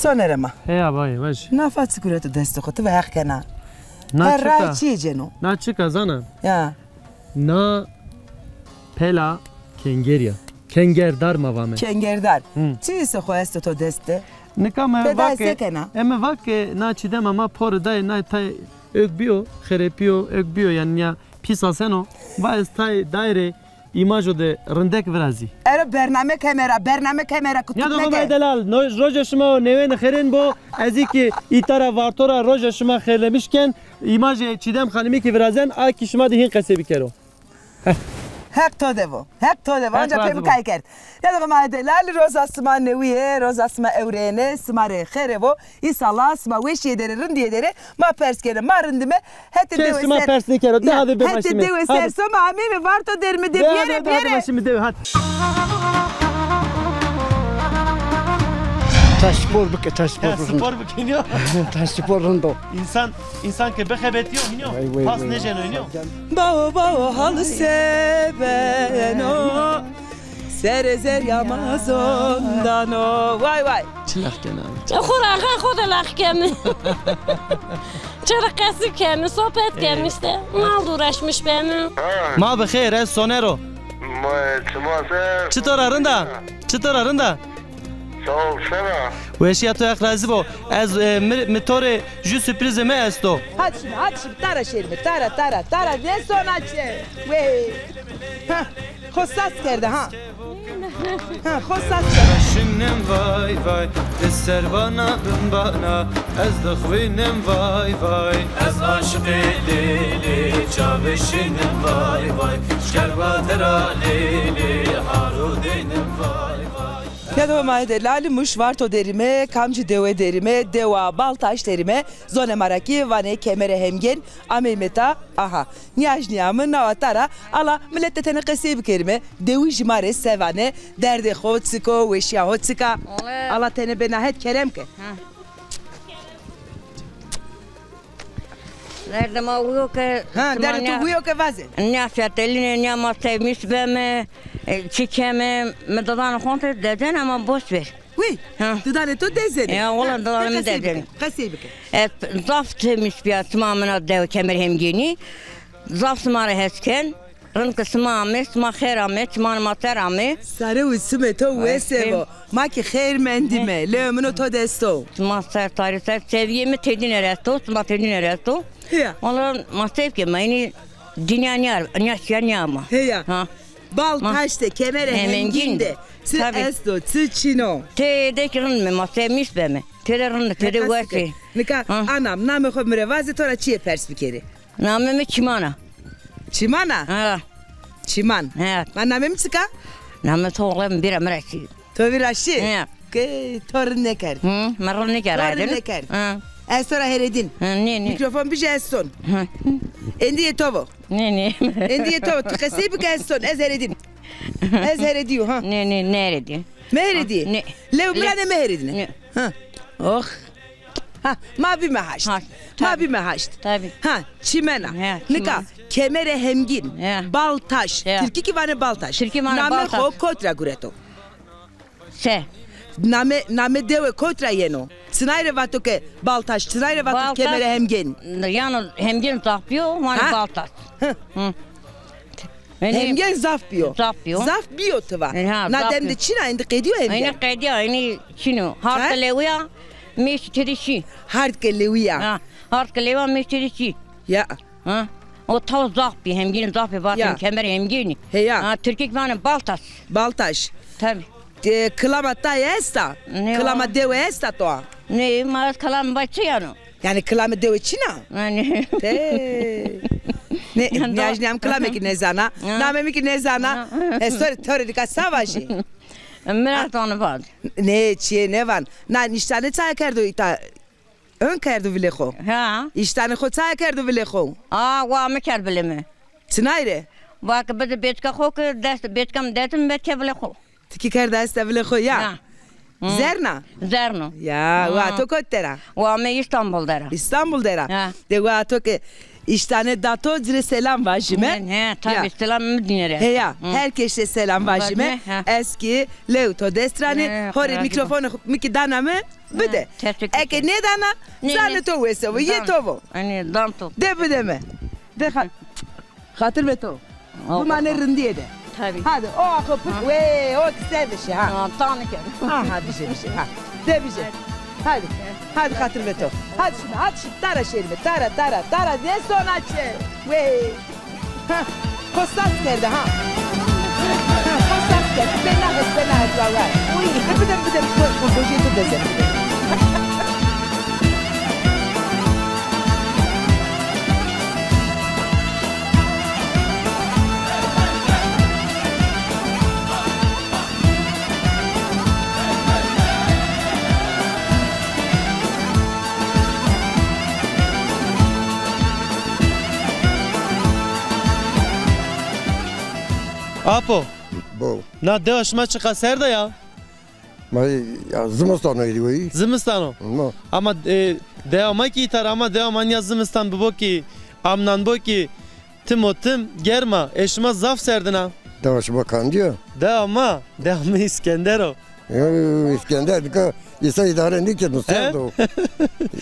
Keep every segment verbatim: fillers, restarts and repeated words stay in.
Soner ma. Heya bay, vaj. Nafa çi gureto destê xo, ti ve heq kena. Na çika? Her ray çi ceno? Na çika zana? Ya. Na pela kengerî ya. Kengerdar ma vame. Kengerdar. Hı. Çi îse xo esto to dest de? Nika me vake, eme vake na çîdema ma pori dayê na tay ök biyo, xerepî yo, ök biyo, yanî ya pîs aseno. Va ez tay dayê rê îmajo de rindek virazî. Ero bername keme ra, bername keme ra kutik meke. Ya do bay delal, no, roja şima û newên xêrên bo. Ez î ki îta ra Varto ra roja şima xêrlemiş ken. Îmajê Çîdem Xanimî ki virazen, a ki şima de hîn qesey bikero. Heq to de vo. Heq to de vo. Anca pê mi kay kerd. Ya da ma delal, roza sima newîye, roza sima ewrêne, sima rê xêr vo. Îsala sima weşîye dere, rindîye dere. Ma pers kene, ma rindime. Hetê dewe ser. Sima pers nêkero. De hadi be başime. Hetê dewe ser soma ameyme Varto derime de biyere, biyere. Hadi başime dewe, hadi. Taşspor bike, taşspor. Ya, spor bike, niyo? Taşspor rind o. Însan, însan ke bixebetîyo, hînî yo. Vay, vay, pas nêceno, hînî yo. Bao, bao, hal se beno. Serê zerya ma zon dano. Vay, vay. Çi lax kena? Xo ra, xo de lax kemi. Çi ra qesî kemi, sohbet kemi îşte. Mal de uğraşmış bemi. Ma bi xêr, ez Soner o. Ma, çima ser? Çitor a, rind a? Çitor a, rind a? Sağ ol, sena. Weşîya to, Heq razî bo. Ez, e, mi, mi to rê jû surprîzê mi esto. Hadi şimdi, hadi şimdi, tara şêrîme, tara, tara, tara, ne sona çe. Wey. Ha, xo sas kerde, ha. Ha, xo sas kerde. Şinem vay vay, di ser bana, bin bana, ez dixwînim vay vay. Ez aşiqê Lêlê, çavê şinim vay vay. Şkerba dira Lêlê, haro dênim vay vay. Ya do ma delal, Muş Varto derime, kamcî dewe derime, dewa Baltaş derime, zonê ma ra kî vanê Kemerê Hemgên, ameyme ta, aha, nîyaj nîyame, nawa ta ra, ala milet de tenê qesey bikerime, dewij ma rê se vanê, derdê xo çik o, weşîya xo çik a, ala tenê bena het kerem ke. Derdê ma wîyo ke... Ha, derdê to wîyo ke vaze. Nîya fetelîne, nîya ma temiz beme, e, çi keme, mi didanê xo de dezen ama boş ver. Wî, ha. Didanê to dezenê. Ya, wela didanê mi dezenê. Qesey bike, qesey bike. E, zaf temiz bîya, sima amêna dewe Kemerê Hemgênî. Zaf sima rê hes ken. Rind ke sima ame, sima xêr ame, çimanê ma ser ame. Sare û simê to wes vo. Ma kî xêr mendîme, lewê min o to dest o. Sima ser tarî ser, seviyê mi tedîne resto, sima tedîne resto. Ya. Wala ma sev ke ma, inî dinya nîya, nîya şîya nîya ma. Heya. Ha. Baltaş de, Kemerê Hemgîn de çi esto, çi çin o? Têde kî rind me, ma temiz beme. Têde rind, têde wes ê. Nika anam, namê xo mi rê vaze, to ra çîyê pers bikerî. Namê mi Çiman a. Çiman a? Ha. Çiman. Ha. Ma namê mi çik a? Namê to oxlê mi bîra mi ra şî. To vîra şî? Ha. Ke to rind nêkerd. Hı, mi rind nêkerd. To rind nêkerd. Ha. Ez to ra hêredîn. Ha, nê, nê. Mîkrofon bije, ez son. Ha. Êndî yê to vo. Nê, nê. Êndî yê to vo. Ti qesey bike, ez son. Ez hêredîn. Ez hêredîyo, ha. Nê, nê, nêhêredî. Mehêredî? Nê. Lew mi ra nê, mehêredîne. Nê. Ha. Oh. Ha, ma bîme haşt. Haşt, tabî. Ma bîme haşt. Tabî. Ha, çimen a. He, çimen. Nika Kemerê Hemgîn, he, Baltaş. He. Tirkî kî vanê Baltaş. Tirkî vanê Baltaş. Namê xo kot ra gureto? Se? Namê, namê dewe kot ra yeno? Çinay rê vato ke Baltaş, çinay rê vato Kemerê Hemgên? Yano Hemgên zaf bîyo, vanê Baltaş. Hı. Hı. Hemgên zaf bîyo. Zaf bîyo. Zaf bîyo ti va. E, ha, na dem de çin a, êndî qedîyo Hemgên? Êndî qedîya, êndî çin o. Hard ke lewîya, mêşî têde şî. Hard ke lewîya. Ha, hard ke lewîya, mêşî têde şî. Ya. Ha? O taw zaf bî, Hemgên zaf bî, vatên Kemerê Hemgênî. Heya. Ha, tirkî kî vanê Baltaş. Baltaş. Tabî. E, kilama tay esta? Kilama dewe esta to a? Nê, ma ez kilama bay çi yeno? Yanî kilamê dewe çin a? Yanî. Tê. Nê, nîyaj nîyam, kilame kî nêzana. Ha. Namê mi kî nêzana. Ha. Ez to rê, to rê nika sa vajî? Mi ra zana vaj. Nê, çîyê nêvan. Na nîştane ça kerdo îta? Ön kerdo vilê xo? Ha. Nîştanê xo ça kerdo vilê xo? A, wa mi kerd vilê mi. Çinay rê? Wa ke bide bêçika xo ke dest, bêçika mi dest mi, bêçika vilê xo. Ti kî kerda esta vilê xo ya? Ya. Hı. Zerna? Zerno. Ya, wa to kot der a? Wa mi Îstanbul der a. Îstanbul der a? Ha. De wa to ke Îştane dato ci rê selam vajîme. Ne, ne, tabii, selam mi dîne rê. Heya, her kes rê selam vajîme. Vajîme, ha. Ez kî lew to dest ra nê, ho rê mîkrofon mi kî dana mi, bide. Eke nêdana, zanê to wese vo, yê to vo. Yanî, dan to. De bide mi. De xa-, xatir be to. Bimane rindîye de. Tabii. Hadi, o axo pik, wey, o ki ser de şi, ha. Ha, tanı kere. Ha, ha, bije, bije, ha. De bije. Hadi. Hadi xatir be to. Hadi şimdi, hadi şimdi. Tara şerîme, tara, tara, tara. Ne sona çe. Wey. Ha, xo sas kerde, ha. Ha, xo sas kerde. Bena het, bena het, vay, vay. Uy. Bide, bide, bide. Xo, xo, xo, xo, bide. Apo. Bo. Na dewa şima çiqa serd a ya? Ma, ya, zimistan o êdî weyî. Zimistan o? Ma. Ama, e, dewa ma kî îta ra, ama dewa ma nîya zimistan bibo kî, amnan bo kî, tim o tim germ a. Ê şima zaf serdin a. Dewa şima kamcî ya? Dewa ma, dewa mi Îskender o. Yo, yo, yo, Îskender nika îsa îdare nêkeno, serd o.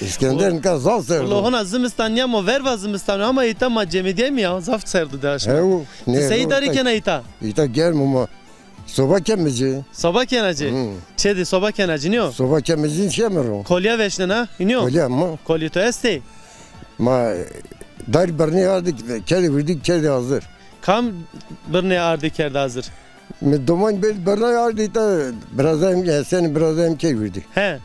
Îskender nika zaf serd o. Wilo hona zimistan nîya mo, verva zimistan o, ama îta ma cemidîyayme ya, zaf serd o dewa şima. Hew, ti sey îdare kena îta? Îta germ o ma. Soba keme ci. Soba kena ci? Hı. Çê de soba kena ci, nîyo? Soba keme ci, çeme ro. Kolya veşnena, nîyo? Kolya ma. Kolî to estê? Ma, e, dar birnê ardî, kerdî wirdî, kerdî hazir. Kam birnê ardî kerd hazir? Mi doman bel birnê ardî ta birazayım, Hesen birazayım key wirdî. He.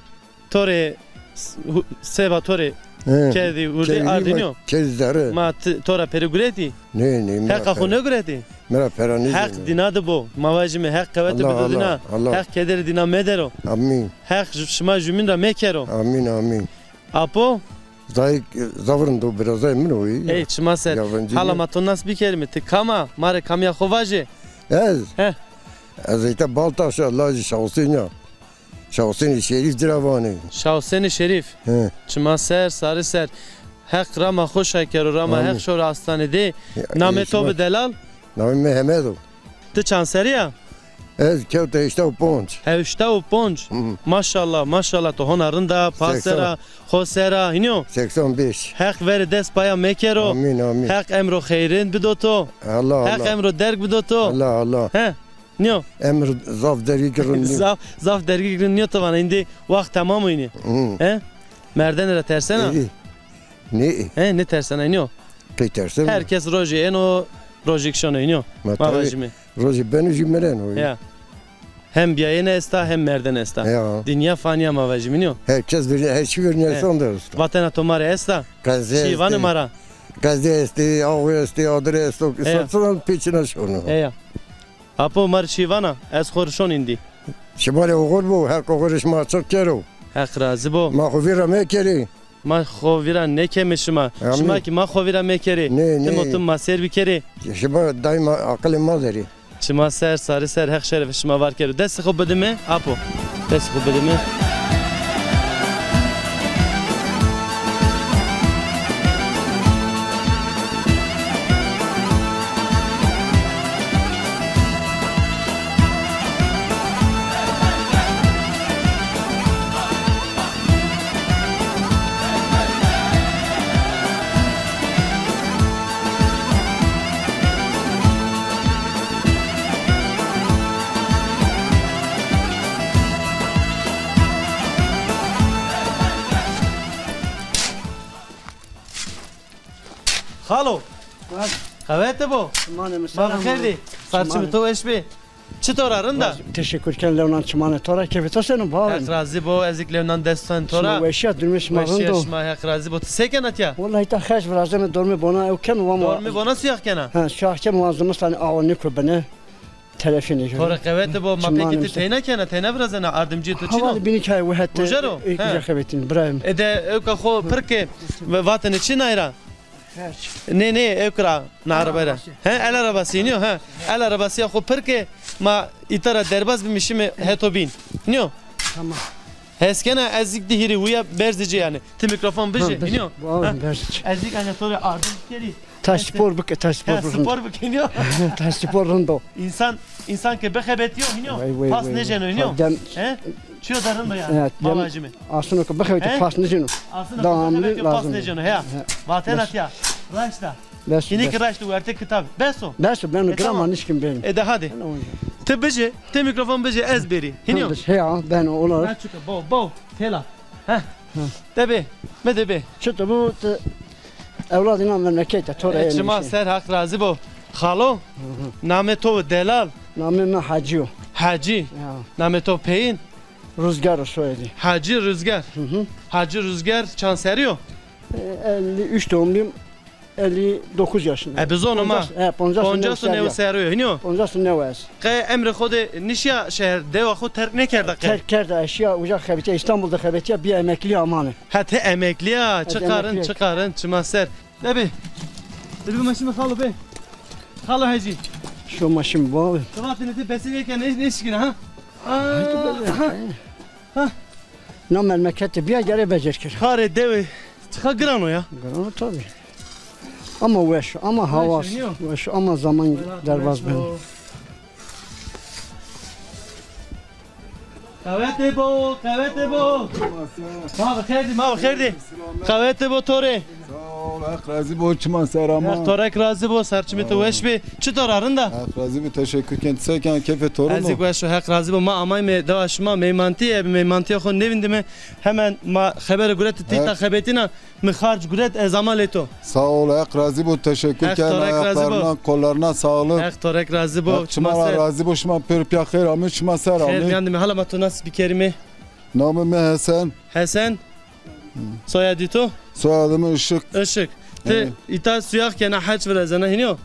To rê s-, hu-, seba to rê kerdî wirdî, ardî nîyo? Kerdî zerre. Ma ti, to ra pere guretî? Nê, nê, mi ra pere. Heqa xo nêguretî? Mi ra pera nêzeno. Heq dîna de bo. Ma vajîme Heq qewete bido dîna. Heq kederê dîna medero. Amîn. Heq j-, şima jumîn ra mekero. Amîn, amîn. Apo? Zayik, e, zaf rind o, birazayê min o. Ey, çima ser. Hala ma to nas bikerîme. Ti kam a? Ma rê kamîya xo vaje. Ez? He. Ez îta Baltaş a, lajê Şahusên a. Şahusênê Şerîf ci ra vanê. Şahusênê Şerîf. He. Çima ser, sarî ser. Heq rama xo şa kero, rama Heq şoro astane de. Namê to bi delal? Namê mi Hemed o. Ti çand serî ya? Ez kewta heşta û ponc. Heşta û ponc. Hı hı. Maşallah, maşallah, to hona rind a, pa ser a, xo ser a, hînî yo? Seksen beş. Heq verê dest paya mekero. Amîn, amîn. Heq emro xeyrin bido to. Allah, Allah. Heq emro derg bido to. Allah, Allah. He. Nîyo? Emir zaf dergî rind nîyo. Zaf, zaf dergî rind nîyo ti vana, îndî waxt temam o înî. Hı. He? Merdene ra tersena? Ê, nê. He, nêtersena, nîyo? Qey tersena? Her kes rojê êno, rojêk şono, nîyo? Ma vajîme. Rojê beno jî mireno. Ya. Hem bîyayene esta, hem merdene esta. Ya. Dinya fanî ya, ma vajîme, nîyo? Her kes vir-, her çî virnîya esan de esta. Vatena to ma rê esta? Qezê estê. Çî vanê ma ra? Qezê estê, axwe estê, adire esto. Ya. Sat sat pêçîna şono. Ya. Apo, ma rê çî vana, ez xo rê şon îndî. Şima rê oxir bo, Heq oxirê şima açiq kero. Heq razî bo. Ma xo vîr ra mekerê. Ma xo vîr ra nêkeme şima. Amîn. Şima kî ma xo vîr ra mekerê. Nê, nê. Tim o tim ma sêr bikerê. Şima daîma aqilê ma der ê. Çima ser, sarî ser, Heq şerefê şima var kero. Destê xo bidime, Apo. Destê xo bidime. Xalo. Qewete bo. Ma bi xêr dî. Sarçimê to weş bê. Çitor a, rind a? Teşekkür ken lewnan çimanê to ra, keyfê to seno, bavê mi? Heq razî bo, ez kî lewnan destan to ra. Şima weşîya, durumê şima rind o? Weşîya şima, Heq razî bo. Ti se kena tiya? Wellahî ta xerc virazeme, dormê bona ew ken, wan. Dormê bona suyax kena? Ha, suyax ken, wan zimistanê awa nêko bine. Telefînê. To rê qewete bo, ma pekî ti teyna kena, teyna virazena, ardimcîyê to çin o? Hawalî bînî kay we hette. Rojero? Ê, he. Kuca xebetîn, birayê mi. Ede ewka xo pir ke, ve vatene çi nay ra? Nê, nê, ewk ra, na arabay ra. He, el arabası, nîyo, he. El arabası ya xo pir ke, ma îta ra derbaz bimî şime heto bîn. Nîyo? Tamam. Hes kena ez zîk di hîrê wîya berzî ci yanî. Ti mîkrofon bijê, hînî yo? Ha, bijê. Ha? Bijê. Ez zîk ene to rê ardim kerî. Ta spor bike, ta spor rind o. Spor bike, hînî yo? Ta spor rind o. Însan, însan ke bixebetîyo, hînî yo? Vay, vay, vay, vay. Pas nêceno, hînî yo? He? Çiyo de rind o yanî. Evet, baba Hacî mi? Asino ke bixebetî pas nêceno. Asino ke bixebetî pas nêceno, heya. Vatena tîya. Raşt a. Bes, hînî ki raşt wertê kitab. Bes o. Bes o, beno, e, grama tamam. Nişkin beno. E de hadi. Ti bijê, ti mîkrofon bijê, ez bêrî. Hînî yo? Tamam, bes, heya, beno, olur. Ha, çuka, bo, bo, tela. Heh. Hı. De bê, mi de bê. Çito bu, ti ewlad înan memlekete, to rê. E, çima ser, Haq razî bo. Xalo, namê to delal. Namê mi Hacî yo. Hacî. Ya. Namê to peyîn? Ruzgar o soyadî. Hacî Ruzgar. Hı hı. Hacî Ruzgar çand serrî yo? E, elli üç doğumluyum. Elli dokuz yaşında. E, bizono ma. Poncas, he, poncas û new serrî yo. Hînî yo? Poncas û new ez. Qe emrê xo de nişîya şeher, dewa xo terk nêkerda qe? Terk kerda, ez şîya uca xebetîya, Îstanbul de xebetîya, bîya emeklî amane. Ha, ti emeklî ya, çi qarîn, çi qarîn, çima ser. De bê. De bê ma şîme xalo bê. Xalo Hecî. Şo ma şîme bo. Ti vatêne ti besê vêke nê, nêşikîne ha? Aa, ha. Ha. Na memlekete bîya gere becer kir. Karê dewe çiqa giran o ya? Giran o tabii. Ama weş, ama hawas, weş, ama zaman derbaz ben. Qewete bo, qewete bo. Ma bi xêr dî, ma bi xêr dî. Qewete bo to rê. Sağ ol, Haq razî bo, çima ser ama. Haq to rek razî bo, ser çimê to weş bê. Çitor a, rind a? Haq razî bo, teşekkür ken. Ti se ken, keyfê to rind o? Ez zî weş o, Haq razî bo. Ma amayme dewa şima meymantîye, bi meymantîya xo nêvindîme. Hemen ma xebere guret ti ta xebetîna. Mi xarc guret, ez ama lê to. Sağ ol, Haq razî bo, teşekkür ken, ayaklarına, kollarına sağlık. Haq to rek razî bo. Haq çima ra razî bo, şima pêro pîya xêr amê, çima ser amê. Xêr mîyan de me, hala ma to nas bikerîme. Namê mi Hesen. Hesen. Soyadî to? Soyadê mi Işık. Işık. Ti îta suyax kena, hac virazena, hînî yo?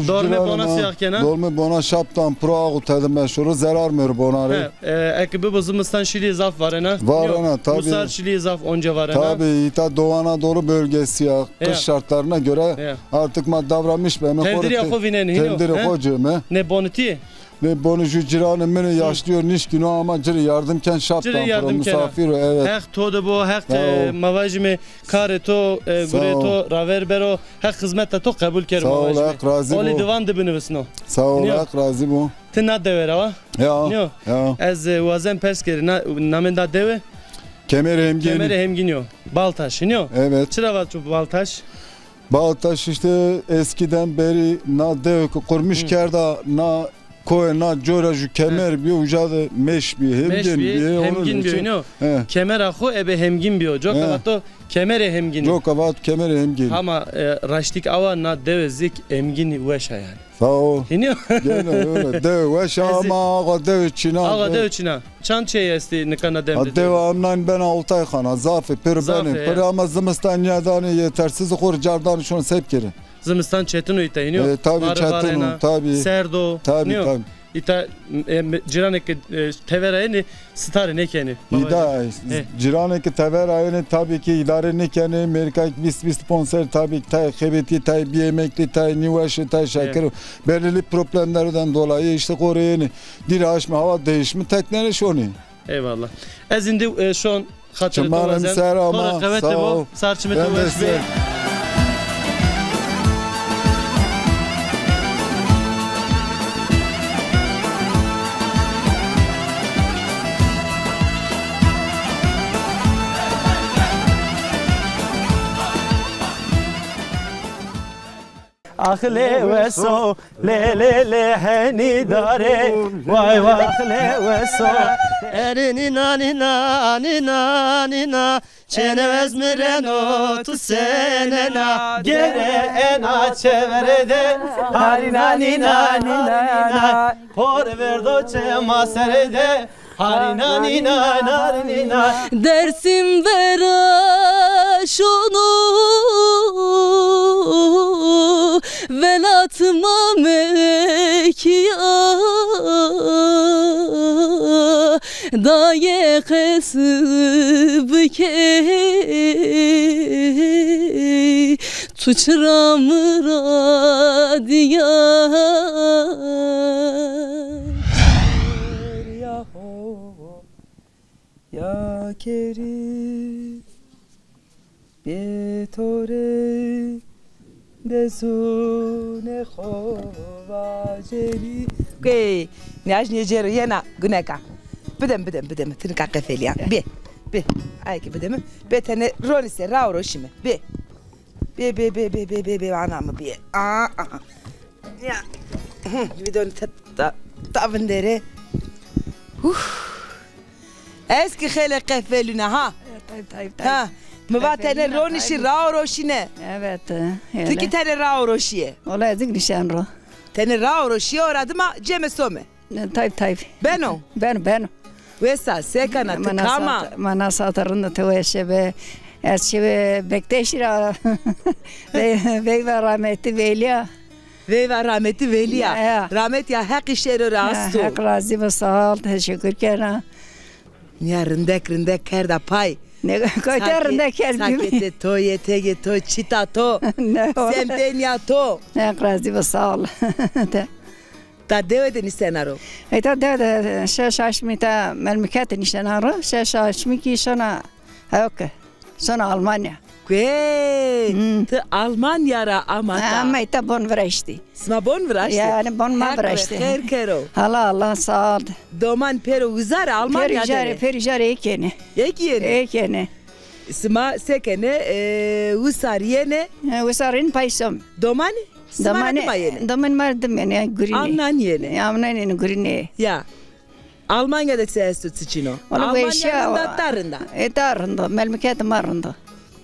Dormê bona suyax kena? Dormê bona şaptan, piro axu tede meşhur o, zerar mero bona rê. He, e, eke bibo zimistan şilîyê zaf varena. Varena, tabii. Usar şilîyê zaf onca varena. Tabii, îta Doğu Anadolu bölgesi ya. Kış şartlarına göre artık ma davranmış be. Tevdirîya xo vînenî, hînî yo? Tevdirê xo cême. Nê bonî ti yê? Nê bonî jû cîranê min ê, yaşlî yo, nişkîno ama ci rê yardim ken şaptan, piro misafir o, evet. Heq to de bo, Heq, e, ma vajîme karê to, e, gurê to raver bero, Heq xizmeta to qebul kero, ma vajîme. Sağ ol, Heq razî bo. Olî divan de binivisno. Sağ ol, Heq razî bo. Ti na dewe ra wa? Ya, ya. Ez, e, wazen pers kerî, na, namê na dewe? Kemerê Hemgînî. Kemerê Hemgînî yo. Baltaş, hînî yo? Evet. Çira vat ço Baltaş? Baltaş işte eskiden beri na dewe ke qurmuş kerda, na koyê na cora jû kemer bîyo, uca de meş bîyo, hemgîn bîyo. Hemgîn bîyo, hînî yo? Kemera xo ebe Hemgîn bîyo. Coka vato Kemerê Hemgînî. Coka vat Kemerê Hemgînî. Hama, e, raştîk awa na dewe zîk Hemgînî weş a yanî. Sağ ol. Hînî yo? Gene öyle. Dewe weş a ama awa dewe çîna. Awa dewe çîna. Çand çêy estî nika na dem de? Dewe amnan bena Altayxana, zafê, pêro benê. Pêro ama zimistan nîyadanê, yetersiz xo rê cardanê şono se bikerê. Zimistan çetin o îta, hînî yo? E, tabii çetin o, tabii. Serd o. Tabii, tabii. Îta, e, cîranê ke, e, tevera yenê, sitarê nêkenê. Îda, cîranê ke tevera yenê, tabii ki îdare nêkenê, mêrika vîst, vîst û ponc serrî, tabii ki tayê xebetî, tayê bî emeklî, tayê nîweşî, tayê şeker. Belirli problemlerden dolayı işte xo rê yenê. Dîre aşmî, hawa değişmî, teknenê şonê. Eyvallah. Ez îndî, e, şon. Xatirê to wazen. Çimanê mi ser ama. To rê qewete bo. Sağ ol. Sar çimê to weş bê. Axilê weso, lê lê lê henî dare, way way axilê weso. Eri nîna nîna nîna nîna, çênewez mi reno tu senena. Gere ena çevere de, harîna nîna nîna nîna, por verdo çema sere de. Harîna nîna, narî nîna. Dersim vera şono, velat ma Mekîya, dayê qesib key, tu çira mi ra dîya. Ya kerî bê to rê dezûnê xo vacerî. Ey, niyaj niyecero yena guneka. Bidem, bidem, bidem. Ti nika qefelîya. Bê, bê. Ay ki bidem. Bê tenê ronî se, rao roşîme. Bê. Bê, bê, bê, ana mi bê. Aa, aa. Ya. Hı, bidon ta, ta, ta vindere. Uf. Ez ki xeylê qefelîne ha. Tabii, tabii, tabii. Ha. Mi va tenê ronişî, rao roşîne. Evet, e, öyle. Ti ki tenê rao roşîye. Ola ez ki nişen ro. Tenê rao roşîye, ora dima ceme some. E, tabii, tabii. Beno? Beno, beno. Wesa, sekana, ti kam a? Ma na saate rind a, ti weşe be. Ez şive Bekteşî ra. Ve-, veyva rahmetli Veliya. Veyva rahmetli Veliya. Ya, ya. Rahmet ya Heqî şêro ra asto. Heq razî bo, sağ ol, teşekkür kena. Nîya rindek rindek kerda pay. Ne, kotê rindek kerd bî. Saketê to, yetege to, çita to, semtênîya to. Heq razî bo, sağ ol. Ta dewe de nîştena ro? E, ta dewe de şeş aşmî ta memleket de nîştena ro. Şeş aşmî kî şona, hewke, şona Almanya. Kuyê, ti Almanya ra ama ta? Ama îta bon viraştî. Sima bon viraştî? Yanî bon ma viraştî. Heq xêr kero. Allah Allah, sağ ol. Doman pêro uza ra Almanya de? Pêro uza ra, pêro uza ra ê kenê. Ê kenê? Ê kenê. Sima se kenê, e, wisar yenê? E, wisar yenê pay some. Domanî? Sima ra dima yenê? Domanî ma ra dima yenê, gurînê. Amnan yenê? Amnan yenê, gurînê. Ya. Almanya de çi esto, çi çin o? Almanya rind a, ta rind a? E, ta rind o. Memleket ma rind o.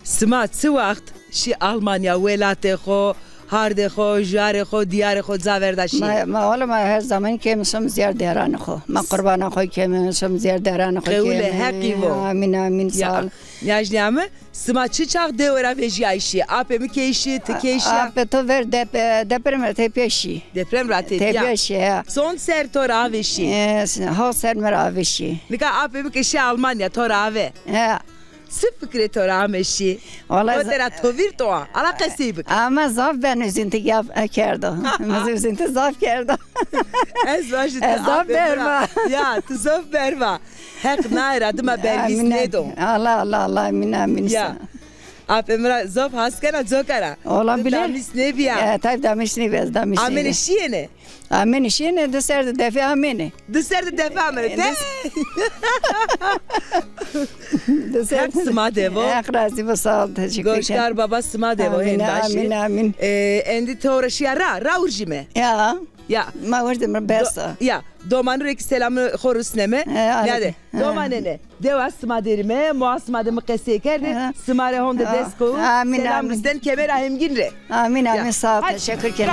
Sima çi waxt şî Almanya, welatê xo, hardê xo, jarê xo, diyarê xo ca verda şî? Ma, ma, wele ma her zaman keme şome ziyar deranê xo. Ma qurbana xo keme, şome ziyar deranê xo keme. Qewlê Heqî vo. Amîn, amîn, sağ ol. Niyaj nîya mi, sima çi çax dewe ra vejîyayî şî? Apê mi key şî, ti key şîya? Apê to ver dep-, deprem ra tepîya şî. Deprem ra tepîya? Tepîya şî, ya. Çond ser to ra ave şî? E, hewt ser mi ra ave şî. Nika apê mi ke şî Almanya, to ra ave. Ya. Çi fikrê to ra ame şî? Wala, kotê ra to vîr to a? Ala qesey bik. Ama zaf ben üzüntü yap-, kerdo. Üzüntü zaf kerdo. Ez vajî ti zaf berva. Ya, ti zaf berva. Heq naye ra dima bervîs nêdo. Allah, Allah, Allah, amîn, amîn. Ya. Apê mi ra zaf has kena coka ra. Olabilir. Ti damîs nêbîya? E, tabii damîs nêbîya, damîs nêbîya. Amêne şîyêne? Amêne şîyêne, di ser di defê amêne. Di ser di defê amêne. E, te? Di ser. Heq sima de vo. Heq razî bo, sağ ol, teşekkür ederim. Goşkar baba sima de vo, hêndaşî. Amîn, amîn, amîn. E, endî to ra şîya ra, ra urjîme. Ya. Ya. Ma urjîme, bes a. Ya. Domanû rê kî selamê xo rusneme. Nîyade. Domanêne. Dewa sima derîme, moa sima de mi qesey kerdê. Sima rê honde dest qewim. Amîn, selam rusnen kemera hemgîn rê. Amîn, amîn, sağ ol, teşekkür ederim.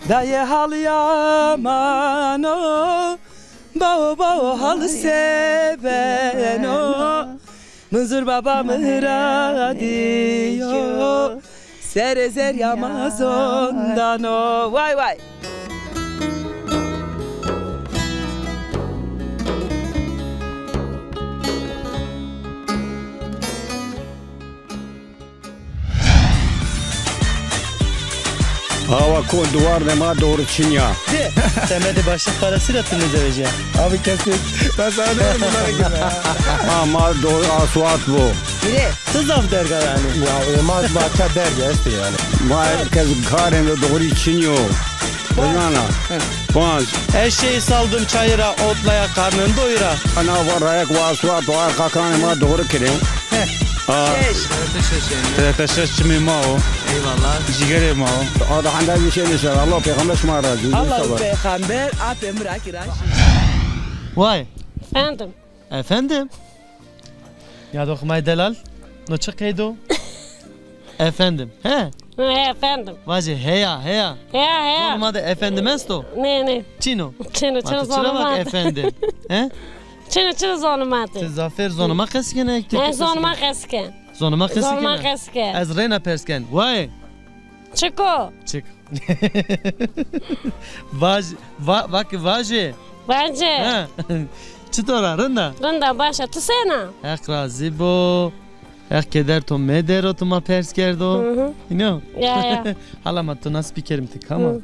Dayê hal yaman o, bawo bawo hal se beno. Munzur baba mi radîyo, serê zerrîya ma zon dano. Way way. Awa kon duvarnê ma doğru çin ya. De, semedê başlık parası ile ti mi zewecîya? Abi kesin. Ben sana diyorum bunları gibi ya. Ha, ma doğru asfalt bu. Bire. Ti zaf derg a yanî. Ya, e, ma, ma ta derg estê yanî. Ma herkes karên de doğru çin yo. Binana. Panc. Ez şey saldım çayıra, otlaya karnını doyura. Ana var ayak vasıvat var kakanı ma doğru kirin. Şeş. Trete şeş çimê ma o. Eyvallah. Cigerê ma o. Ada handa bir şey nişer. Allah peygamber şima razı. Allah peygamber apê mi ra kî razî. Vay. Efendim. Efendim. Ya do xumay delal. No çi qeydo? Efendim. He? He, efendim. Vajê heya, heya. Heya, heya. Zonê ma de efendim esto? Nê, nê. Çin o? Çin o, çin o, zonê ma de. Efendim. He? Çin o, çin o zonê ma de. Ti zafêr zonê ma qesî kena, ek Tirkî qesî kena? He, zonê ma qesî ken. Zonê ma qesî kena? Zonê ma qesî ken. Ez reyna pers ken. Way. Çik o? Çik. Vaj, va, va ki vajê. Vajê. Ha. Çitor a, rind a? Rind a, baş a. Tu sena? Heq razî bo. Heq keder to medero, ti ma pers kerdo. Hı hı. Ino? Ya, ya. Hala ma to nas bikerim, ti kam a? Hı.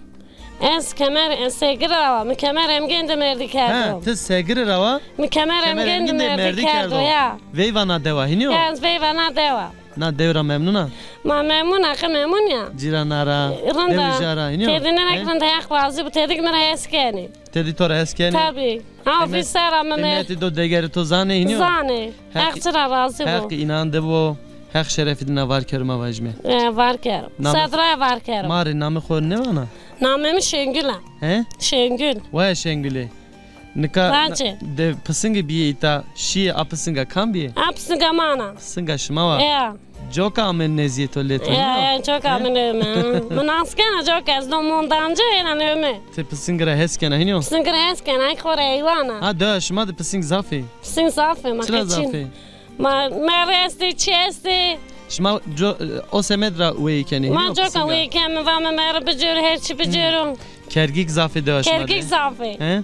Ez kemer, ez Segir ra wa. Mi kemer Emgên de mêrdî kerdo. Ha, ti Segir ra wa? Mi kemer Emgên de mêrdî kerdo, ya. Veyva na dewa, hînî yo? Ya, ez veyva na dewa. Na dew ra memnun a? Ma memnun a, qe memnun ya. Cîrana ra, rind a. Dewija ra, hînî yo? Têdî nêna rind a, Heq razî bo, têdî mi ra hes kenî. Têdî to ra hes kenî? Tabî. Ha, vîst serra mi me. Qîmetî do degerî to zanê, hînî yo? Zanê. Heq ci ra razî bo. Heq înan de bo. Heq şerefî dina var kero, ma vajîme. E, var kero. Sed ra var kero. Ma rê namê xo nêvana? Namê mi Şengül a. He? Şengül. Waya Şengülê. Nika de pisingî bîyê îta, şîyê, a pisinga kam bîyê? A pisinga man a. Pisinga şima wa? Ya. Coka ame nezdîyê to lê to, ya, nîyo? Ya, coka ame lê mi. Mi nas kena coka, ez do mondancî, êna lê mi. Ti pisingî ra hes kena, hînî yo? Pisingî ra hes kena, ay xo rê heywan a. Ha, dewa şima de pising zaf ê? Pising zaf ê, ma. Çira zaf ê? Ma merî estê, çi estê. Şima co-, o semed ra weyî kenê, hînî yo? Ma coka weyî keme, vame merî bicêro, her çî bicêro. Kergîk zaf ê dewa şima de? Kergîk zaf ê. He?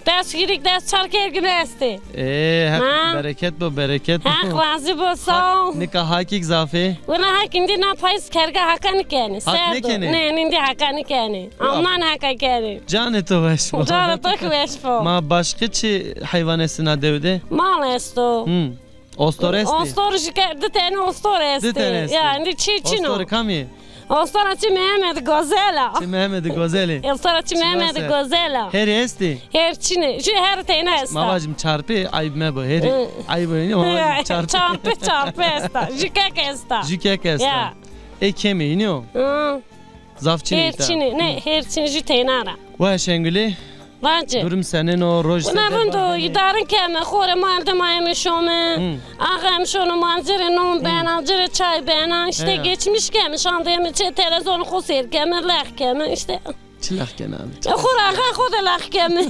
Des hîrîk, des çar kergî mi estê. Ê, Heq bereket bo, bereket bo. Heq razî bo, sağ ol. Nika hakîk zaf ê? Wela hak îndî na payîz kerga haka nêkenê. Hak nêkenê? Nê, nê, îndî haka nêkenê. Amnan haka kenê. Canê to weş bo. Canê to kî weş bo. Ma başka çi heywan estê na dew de? Mal esto. Hı. Ostor estê? Ostor jî ke-, di tenî ostor estê. Di tenî estê. Ya, îndî çî çin o. Ostorê kam ê? Ostora çî Mehmet Gozel a. Çî Mehmet Gozel ê. Ostora çî Mehmet Gozel a. Herî estê? Her çin ê. Jû herî teyna esta. Ma vajîm çarpê, ayb mebo. Herî ayb o, ma vajîm çarpê. Çarpê, çarpê esta. Jû kek esta. Jû kek esta. Ya. Ê kemî, hînî yo? Hı. Zaf çin ê îta. Her çin ê, nê, her çin ê jû teyna ra. Waya Şengulê? Vaci. Durum senên o, roj senên o? Wina rind o, îdarin keme, xo rê mal de ma yeme şome. Hı. Axa em şono mal, ci rê non bena, ci rê çay bena, îşte geçmiş keme, şan de yeme çê televîzyonê xo seyr keme, lex keme, îşte. Çi lex kena abi? E, xo rê axa xo de lex keme.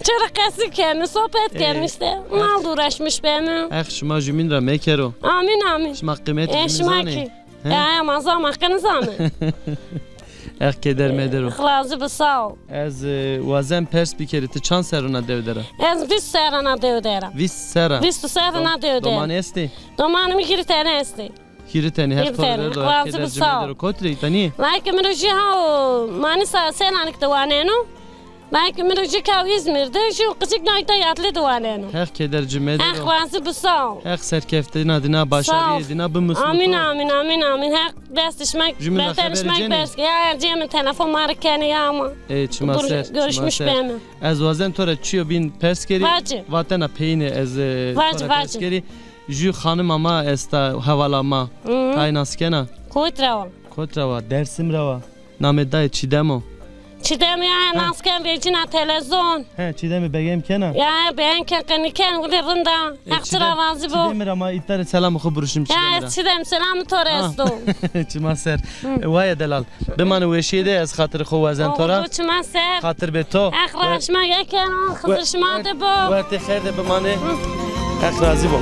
Çê rê qesî keme, sohbet keme, îşte. Mal de uğraşmış beme. Heq şima jumîn ra mekero. Amîn, amîn. Şima qîmetê jumîn zanê? E, şima kî? He? Ya, ya, ma zama qe nizame. Heq keder medero. Heq razî bo, sağ ol. Ez, e, wazen pers bikerî, ti çand serr o na dew der a? Ez vîst serr a na dew der a. Vîst serr a? Vîst serr a na dew der a. Domanê estê? Domanê mi hîrê tenî estê. Hîrê tenî, Heq to rê verdo, Heq keder ci medero. Kotî rê, îta nîyê? Layikê mi ro jî ha o Manîsa, Selanik de waneno. Belkî mi ro jî kaw Îzmîr de, jî qicik nayta yatli de waneno. Heq keder ci medero. Heq razî bo, sağ ol. Heq serkeftîna dina, başarîyê dina bimusno to. Amîn, amîn, amîn, amîn. Heq destê şima, betenê şima berz. Ya, ya, cême telefon ma rê kenê ya ama. Ê, çima ser, çima ser. Görüşmüş beme. Ez wazen to ra çîyo bîn pers kerî. Vaci. Vatena peyîne ez, e, to ra pers kerî. Jû xanima ma esta, hevala ma. Hı. Tay nas kena? Kot ra wa? Kot ra wa? Dersim ra wa. Namê dayê Çîdem o. Çîdem ya, nas ken vecîna televîzyon. He, Çîdemî begem kena? Ya, begem ken, qe nîken, wile rind a. Heq ci ra razî bo. Çîdemî ra ma îta rê selamê xo buruşim Çîdemî ra. Ya, Çîdem, selamê to rê esto. Çima ser. E, waye delal. Bimanê weşîye de, ez xatirê xo wazen to ra. Oxir bo, çima ser. Xatir bê to. Heq ra şima yekeno, Xizir şima de bo. Wertê xêr de bimanê. Heq razî bo.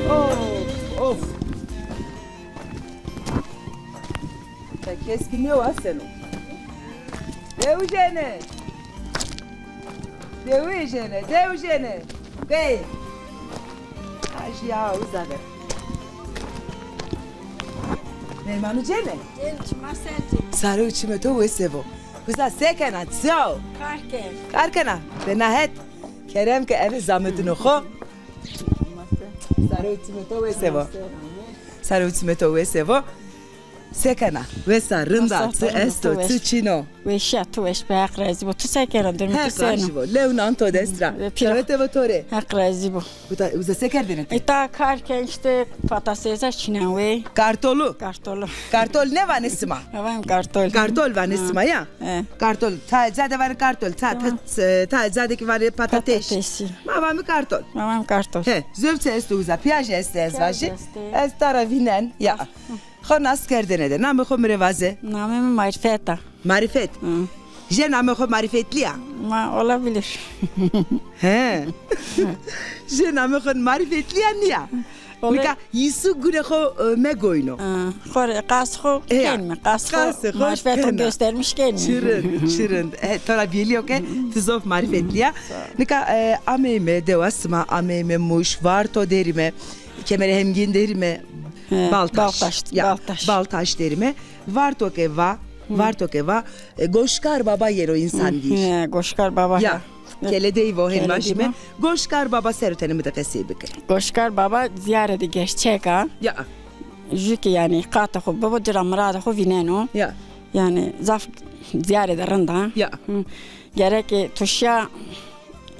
Of, of. Ya kes kî nêwaseno. Dewijêne. Dewijêne, dewijêne. Bey. Aji ya uza ver. Nêrmanu cêne? Cên, çima ser ci. Sare û çimê to wese bo. Uza se kena, çi o? Kar ken. Kar kena. Benahet. Kerem ke eve zametino xo. Sare û çimê to wese bo. Sare û çimê to wese bo. Se kena? Wes a, rind a, çi esto, çi çin o? Weşîya, tu weş be, Heq razî bo. Tu se kena, durumê tu seno? Heq razî bo. Lew nan to dest ra. Çawete bo to rê. Heq razî bo. Uza, uza se kerdêne ti? Îta kar ken, îşte patatêsa çînen wey. Kartolu? Kartolu. Kartol nêvanê sima? Ha, vanê kartol. Kartol vanê sima ya? He. Kartol. Tayê ca de vanê kartol. Ta, ta, tayê ca de kî vanê patates. Patatesî. Ma vamî kartol. Ma vamî kartol. He, zovçe esto uza. Piyajî estê ez vajî. Piyajî estê. Ez ta ra vînen. Ya. Xo nas kerdêne de. Namê xo mi rê vaze. Namê mi Marîfet a. Marîfet. Hı. Jê namê xo Marîfetlî ya? Ma olabilir. He. Jê namê xo Marîfetlî ya nîya? Nika Yîsu gunê xo, e, megoyno. Hı. Xo rê qas xo kenîme. Qas xo, qasê xo marîfet xo göstermiş kenîme. Çi rind, çi rind. E, to ra bîyelî yo ke ti zof marîfetlî ya. Sağ ol. Nika, e, ameyme dewa sima, ameyme Muş, Varto derîme, Kemerê Hemgîn derîme, he, Baltaş. Baltaş, ya, Baltaş. Baltaş derîme. Varto ke va, Varto ke va, e, Goşkar Baba yeno însan vîr. He, Goşkar Baba, ya. He. Keledey vo, hen vajîme. Goşkar Baba ser o tenê mi de qesey bike. Goşkar Baba diyare de gerçek a. Ya. Jü ke yanî qatê xo bibo, ci ra miradê xo vîneno. Ya. Yanî zaf diyare de rind a. Ya. Hı. Gereke to şîya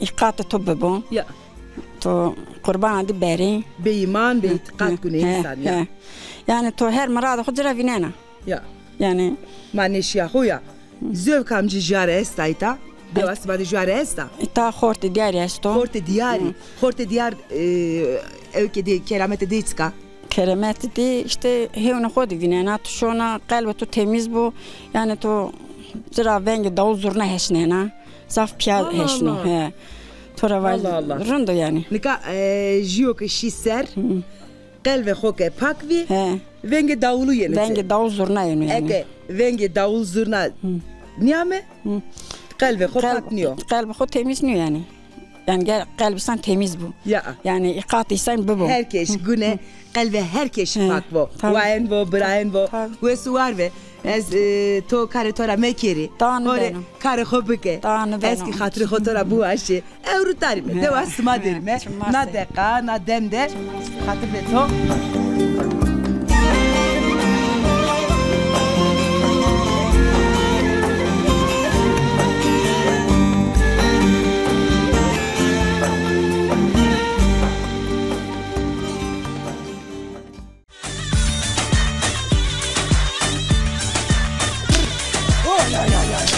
îqatê to bibo. Ya. To qurbana di berê. Bêîman, bêîtîqat gunê însan ya. He. Yanî to her miradê xo ci ra vînena. Ya. Yanî. Ma nêşîya xo ya. Zöv kamcî jüare esta îta? Dewa sima de jüare esta? Îta xortê diyarî esto. Xortê diyarî. Xortê diyar, e, ewkê dey, keramete dey çik a? Keremetî dî îşte hewnê xo de vînena, tu şona, qelbê tu temîz bo, yanî tu ci ra vengê dawul zurna heşnena, zaf pîya heşno, he. To ra vajî rind o yanî. Nika, e, jûyo ke şî ser, qelbê xo ke pak vî, vengê dawulu yeno. Vengê dawul zurna yeno yanî. Eke vengê dawul zurna nîyame, qelbê xo pak nîyo. Qelbê xo temîz nîyo yanî. Yanî ger qelbê însan temîz bo. Ya. Yanî îqatê însan bibo. Her keş gune qelbê her keş pak bo. Tabii. Wayen bo, birayen bo. Tabii. Wes û war ve. Ez, e, to karê to ra mekerî. Ho rê karê xo bike. Ez kî xatirê xo to ra biwaşî. Ewro tarîme. Dewa sima derîme. Na deqa, na dem de. Xatir be to.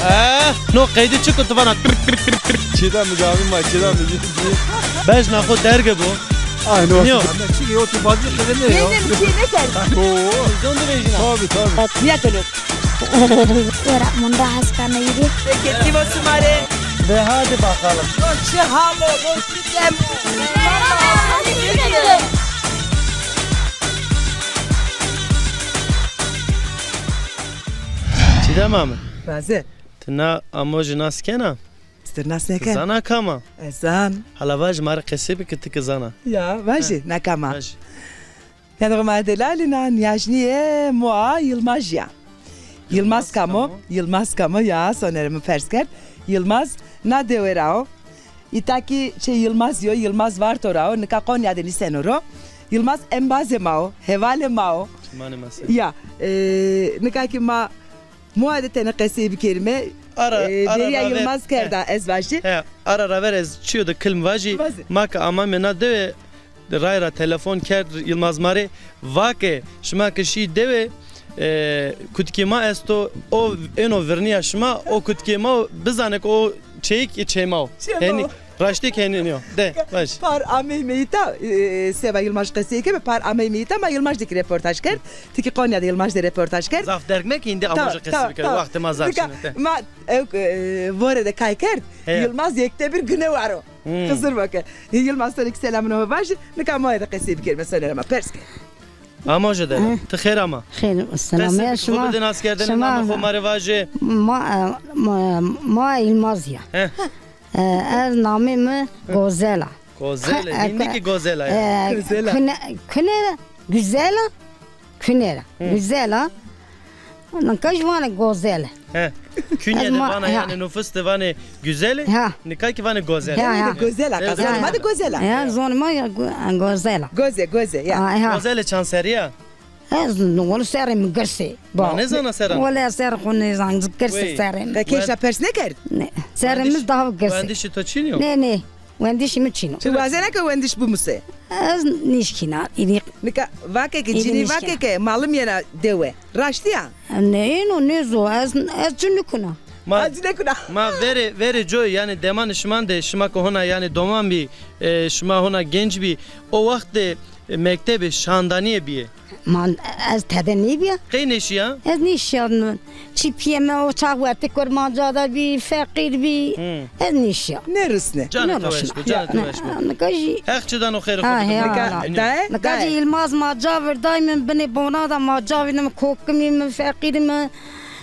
Eh, no qeydî çik o tu vana? Çêda mi gavî ma, çêda mi. Bejna xo derge bo. Ay, no. Niyo. Çi yo, tu bazı kere ne ya? Yedim, çiğ ne kerdin? Oo. Zon de bejna. Tabii, tabii. Niye telo? Ora, munda haskana yürü. Peki, Tivo Sumare. Ve hadi bakalım. Çi halo, çi dem. Çiğdem abi. Razi. Ti na amojî nas kena? Ti nas nêken. Zana kam a? Ez zan. Hala vaj, ma rê qesey bike, ti ki zana. Ya, vajî, na kam a? Vajî. Yanî ma delalî na nîyajnîye moa Yilmaz ya. Yilmaz kam o? Yilmaz kam o ya, sonerê mi pers kerd. Yilmaz na dewe ra o. Îta kî çê Yilmaz yo, Yilmaz Varto ra o, nika Konya de nîseno ro. Yilmaz embazê ma o, hevalê ma o. Çimanê ma se. Ya, e, nika kî ma moa de tenê qesey bikerîme. Ara, e, ara, bêrîya Yilmaz kerda, ez vajî. He, ara raver ez çîyo de kilm vajî. Vajî. Ma ke amame na dewe, ray ra telefon kerd Yilmaz ma rê, va ke şima ke şî dewe, e, kutikê ma esto, o êno virnîya şima, o kutikê ma o bizane ke o çeyik çê ma o. Çê ma o. Henî, raştî ke henî nîyo. De, vaj. Par ameyme îta, e, seba Yilmaz qesey keme, par ameyme îta, ma Yilmaz de kî reportaj kerd. Ti kî Konya de Yilmaz de reportaj kerd. Zaf derg meke, îndî amoje qesey bikero. Wextê ma zaf çin o. Ma ew, e, vore de kay kerd, Yilmaz yekte bir gune waro. Hmm. Xizir bo ke. Yilmaz, to rê kî selamê ho vajî, nika moa de qesey bikerîme, sonerê ma pers ke. Amoje de. Hı. Ti xêr ama. Xêr, selam. Qesey ya şima, xo bide naskerdene, şima namê xo ma rê vaje. Ma, e, ma, ma Yilmaz ya. He. E, ez namê mi Gozel a. Gozel e, e, hindî kî Gozel a ya. E, Gozel a. Kune, kune, Güzel a. Kune ra. Hı. Güzel a. Nika jî vanê Gozel. He. Künye de vana, yanî nufus de vanê Güzel. Ha. Nika kî vanê Gozel. Ha, ha. Gozel a, qasê ma de Gozel a. Ya, zonê ma ya Go-, Gozel a. Goze, Goze, ya. Ha, ha. Gozel e çand serrî ya? Ez wele serê mi girs ê. Ma nêzana sera mi. Wele serê xo nêzan, girs ê serê mi. Qe kêşa pers nêkerd? Ne. Serê mi daha girs ê. Wendişî to çin o? Ne, ne. Wendişî mi çin o. Ti wazena ke wendiş bimusê? Ez nêşkîna. Îrî. Nika vake ke, cinî vake ke malim yena dewe. Raştî ya? Ne, êno nêzo. Ez, ez ci nêkuna. Ma, ma verê, verê coy, yanî demanê şiman de, şima ke hona yanî doman bî, e, şima hona genc bî, o wext de, e, mektebê şandanîye bîye. Ma ez tede nêbîya. Qey nêşîya? Ez nêşîya. Çî pîyê mi o çax wertê kurmanca de bî, feqîr bî. Hı. Ez nêşîya. Nêrisne. Canê to weş bo, canê to weş bo. Nika jî. Heq ci dano xêrê xo bido. Nika jî Îlmaz ma ca virday mi binê bona de ma ca vînî mi kokimî mi feqîrî mi.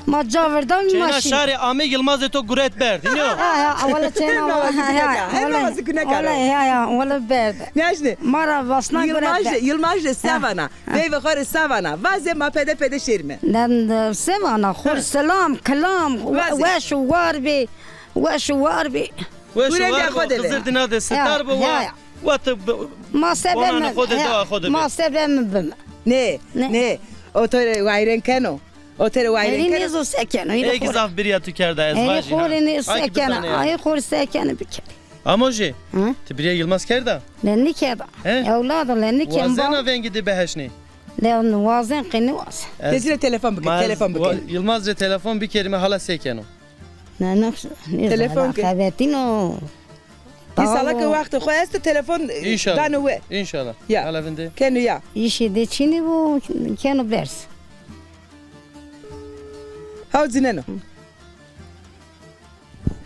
Ma ca virda mi. Çêna şarê amê Yilmazê to guret berd. Hînî yo? Ha, ha, wele çêna, ha, ha, wele, wele, ya, ya, wele berd. Nêaşnê. Ma ra vasna guret berd. Yilmaz de se vana. Veyvê xo rê se vana. Vaze ma pede pede şêrîme. Se vana, xo rê selam, kilam, weş û war bê. Weş û war bê. Weş û war bo, Xizir dina de sitar bo wa. Wa ti bi-, ma se beme, xo de, dewa xo de. Ma se beme bime. Nê, nê. O to rê wayîrên keno. O to rê wayîrên keno. Nêzo se keno. Ey ki zaf birya tu kerda ez vajî. Ey xo rê nê se kena. Ay xo rê se kena bikerî. Amo jî. Ti birya Yilmaz kerda? Le nêkerda. Ewlado le nêkerda. Wazena vengî de biheşnê. Le wazen qe nêwazen. Tezî rê telefon bike, telefon bike. Yilmaz rê telefon bikerîme hala se keno. Ne, ne, telefon ke. Xebetîno. Îsala ke wextê xo esto telefon dano we. Înşallah. Ya. Hala vinde. Keno ya. Îşê de çinî bo, keno berz. Haw cineno.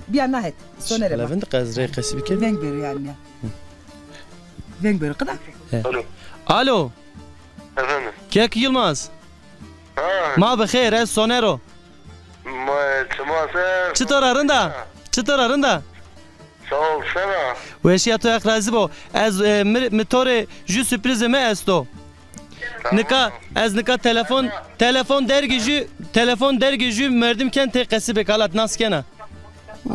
Bîya nahet. Sonere ma. Hala vinde qe ez rey qesî bikerî. Veng bêro yanî ya. Veng bêro qida. Alo. Alo. Efendim. Kek Yilmaz. Ha. Ma bi xêr, ez Soner o. Ma, çima ser? Çitor a, rind a? Çitor a, rind a? Sağ ol, sena? Weşîya to, Heq razî bo. Ez, e, mi, mi to rê jû surprîzê mi esto. Tamam. Nika, ez nika telefon, telefon dergê jû, telefon dergê jû merdim ken tê qesî bêk, hala ti nas kena.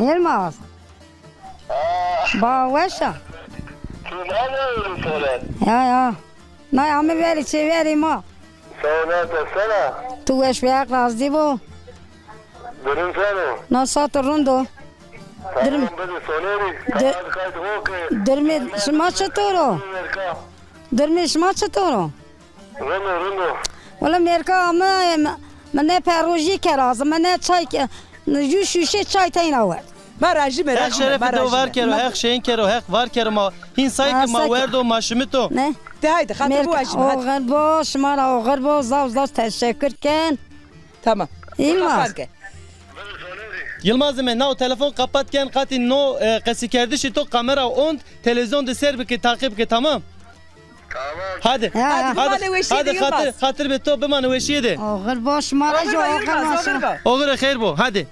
Yilmaz. Ba weş a. Tu nane öyle Soner? Ya, ya. Nay ame verî çêverî ma. Sağ ol, nasılsın? Tu weş be, Heq razî bo. Durum sen o? Na saat rind o. Tamam, bide Sonerî. Durumê şima çitor o? Durumê şima çitor o? Rind o, rind o. Wela mêrka ame, mi, mi ne perojî kera, mi ne çay ke, jû şûşe çay teyna werd. Ma rajî me, rajî me, ma rajî me. Heq şerefê to var kero, Heq şên kero, Heq var kero ma. Hîn say ke ma werdo, ma şimito. Ne? De haydi, xatir biwajîme, hadi. Oxir bo, şima ra oxir bo, zaf zaf teşekkür ken. Tamam. Yilmaz. Yilmaz, me nao telefon kapat ken, qatî no, e, qesîkerdişî to kamera ont, televîzyon de ser bike, taqîb ke, tamam? Tamam. Hadi. Hadi, hadi, bimane weşîye de, Yilmaz. Xatir, xatir be to, bimane weşîye de. Oxir bo, şima ra jî oxir bo. Oxir xeyr bo, hadi.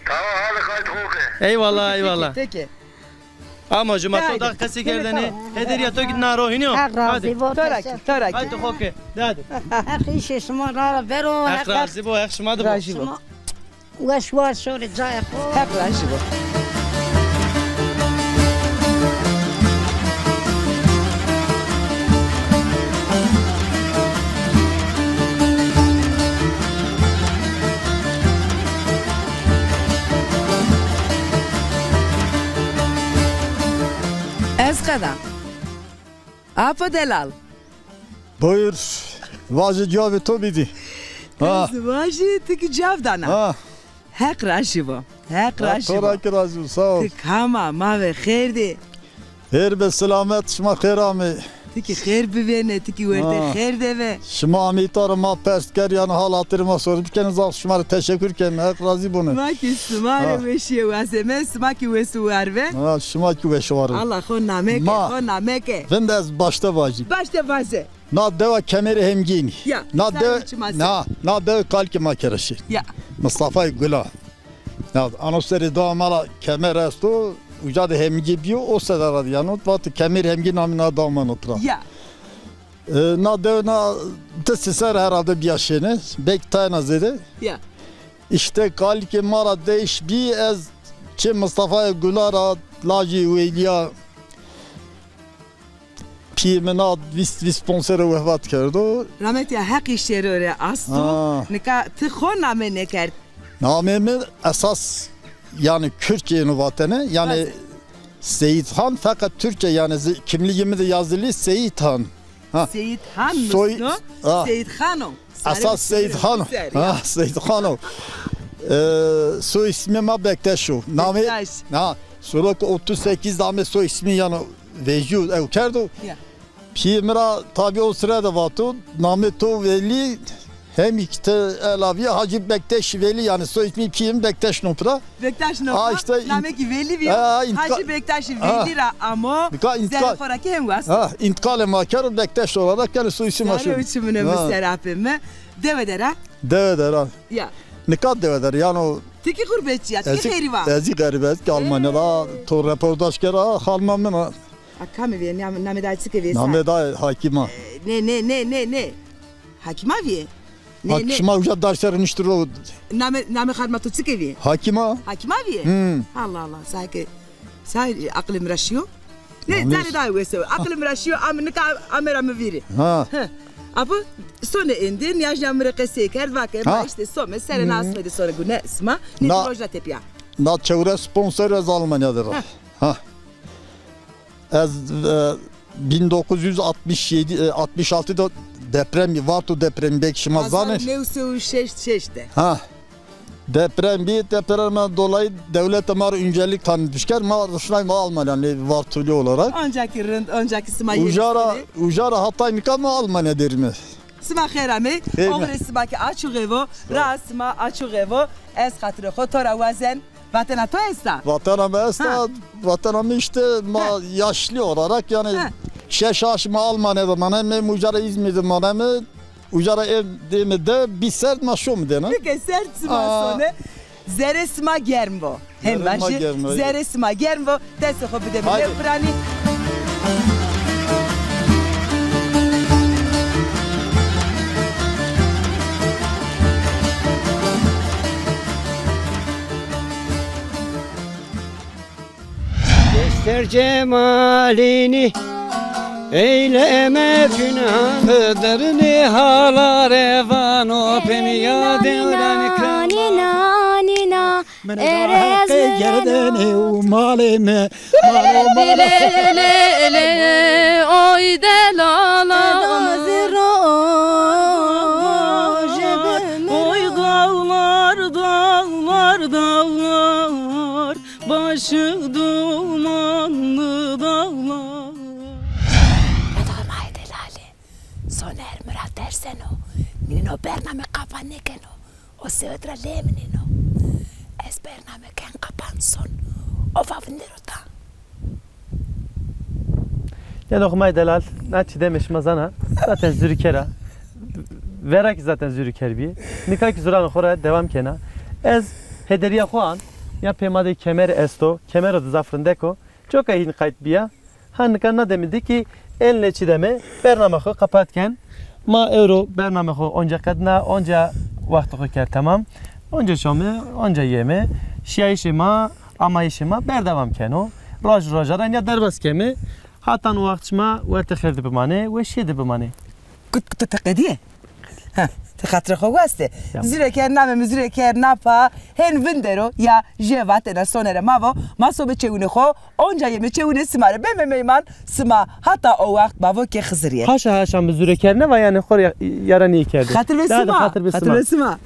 Tamam, hadi, xayt xo ke. Eyvallah, eyvallah. Peki, peki. Ama cuma to da qesî kerdene. Hadi, ya to git naro, hînî yo? Heq razî bo. Torakî, torakî. Hadi xo ke. De hadi. Heq îşê şima ra ra bero. Heq razî bo, Heq şima de bo. Razî bo. Weş war şorê cayê xo. Heq razî bo. Ez qeda. Apo delal. Buyur. Vajî, cavê to bidî. Ha. Ez vajî, ti kî cav dana. Ha. Heq razî bo. Heq razî bo. To ra kî razî bo. Sağ ol. Ti kam a, ma ve xêr dî. Xêr be, selamet, şima xêr amê. Ti kî xêr bivêne, ti kî werte xêr de ve. Şima amê îta ra ma pers kerd, yanî hal hatirê ma sorî bikenê, zaf şima rê teşekkür kenê. Heq razî bone. Ma kî sima rê weşîye wazeme, sima kî wes û war ve. Ha, şima kî weş û war ve. Allah xo name ke, xo name ke. Vinde ez başte vajî. Başte vaze. Na dewa Kemerê Hemgînî. Ya, na dew, na, na dew kalikê ma kera şêr. Ya. Mistafayê Gula. Ya, ano serê dewa ma ra Kemer esto, uca de Hemgî bîyo, o sede ra de yeno, vato Kemerê Hemgî namê na dewa ma no tira. Ya. E, na dew na di sî ser herhalde bîya şêne, belkî tayna zêde. Ya. Îşte kalikê ma ra deyiş bî, ez çê Mistafayê Gula ra, lajê Weylîya, Pîyê mi na vîst, vîst ponc serre wefat kerdo. Rametî ya Heqî şêro rê asto. Ha. Nika ti xo name nêkerd. Namê mi esas, yanî Kürtçe êno vatene. Yanî Seyîd Han, feqet Türkçe, yanî zi-, kimliğimi de yazılı Seyîd Han. Ha. Seyîd Han. Soy-, nusno, ha. Seyîd Han o. Esas Seyîd Han o. Ha, Seyîd Han o. E, soy ismi ma Bektaş o. Namê, Bektaş. Ha, soro ke otuz sekiz namê soy ismi yanî vejîyo ew kerdo. Ya. Pîyê mi ra tabî o sire de vato, namê to Velî, hem ki ti elavî Hacı Bektaş Velî, yanî soy ismi pîyê mi Bektaş no pira. Bektaş no pira, işte namê kî Velî bîyo, Hacı Bektaş Velî ra amo, zerê xo ra kî hem wast. Ha, întiqalê ma kero Bektaş olarak, yanî soy ismi ma şo. Uçumune mi serapê mi. Dewe der a? Dewe der a. Ya. Nika dewe der, yanî o. Ti kî xurbetçî ya, ti kî xerîb a? Ez kî xerîb, ez kî Almanya ra to reportaj kera, xanima min a. A, kamî vîye? Nam-, namê dayê çike vîye? Namê dayê Hakîm a. E, nê, nê, nê, nê, nê. Hakîm a vîye? Nê, nê. Şima uca daş ser niştî ro. Namê, namê xanima to çike vîye? Hakîm a. Hakîm a vîye? Hmm. Allah Allah, sa ke, sa aqilê mi ra şîyo. Nê, canê dayê wes o. Aqilê mi ra şîyo, am-, nika ame ra mi vîrî. Ha. He. Apo, sonê êndî, nîyajîya mi rê qesey kerd, vake, ma îşte some, serê na asmê de sonê gune sima, nê roj ra tepîya. Na çewres ponc serre ez Almanya der a. Ha. Ez, e, bin dokuz yüz altmış yedi, e, altmış altı de deprem, Varto depremi belki şima zanê. Hezar new sey û şeşt şeş de. Ha. Deprem bî, depremden dolayı devlet ma rê öncelik tanıtmış kerd. Ma ruşnay ma Almanya, yanî Vartolu olarak. Ancak rind, ancak sima yê. Uca ra, uca ra hata nika ma Almanya derîme. Sima xêr amê. Xêr. Oxirê sima kî açû xêvo, raa sima açû xêvo. Ez xatirê xo to ra wazen. Vatena to esta? Vatena mi esta. Ha. Vatena mi işte ma yaşlı olarak yani şeş aşma Almanya'da maneme, uca ra İzmir'de maneme, uca ra ev deme de bir sert ma şom dene. Peki sert sima sone. Zerê sima germ bo. Hem vajî, zerê sima germ bo. Destê xo bide mi lewpiranî. Göster cemalini, eyleme pînan. Qederini hala revan o, peniya devran ikram. Nîna, nîna, nîna. Erez gerdenê û malê mi, malê mi. Lê, lê, lê, oy delala. Oy dağlar, dağlar, dağlar, başı dumanlı dağlar. Edamay delali. Soner mi ra derseno, nîno bername qapa nêkeno. O sewet ra lê mi nîno. Ez bername ken qapan son. O va vindero ta. Lê doximay delal, na çîdemê şima zana, zaten zûrîker a. Vera kî zaten zûrîker bî. Nika kî zûranê xo ra dewam kena. Ez hederîya xo an, ya pê ma de kemer esto, kemero de zaf rindek o. Coka hîn qayt bîya. Ha nika na demî de kî enê çîdemê bername xo qapat ken. Ma ewro bername xo onca qedna, onca waxtê xo kerd temam. Onca şome, onca yeme. Şîyayîşê ma, amayîşê ma berdewam keno. Roj roja ra nîya derbas keme. Hatan o waxt şima wertê xêr de bimanê, weşîye de bimanê. Kut kut teqedîye. Ha, ti xatirê xo waste. Zûrêker name mi, zûrêker napa, hên vindero ya jê vatena sonere ma vo, ma sobe çewunê xo, onca yeme çewunê sima rê beme meyman, sima hata o waxt bavo ke Xizirîye. Haşa haşa mi zûrêker neva, yanî xo rê ya-, yaranîye kerde. Xatir ve sima. Xatir ve sima.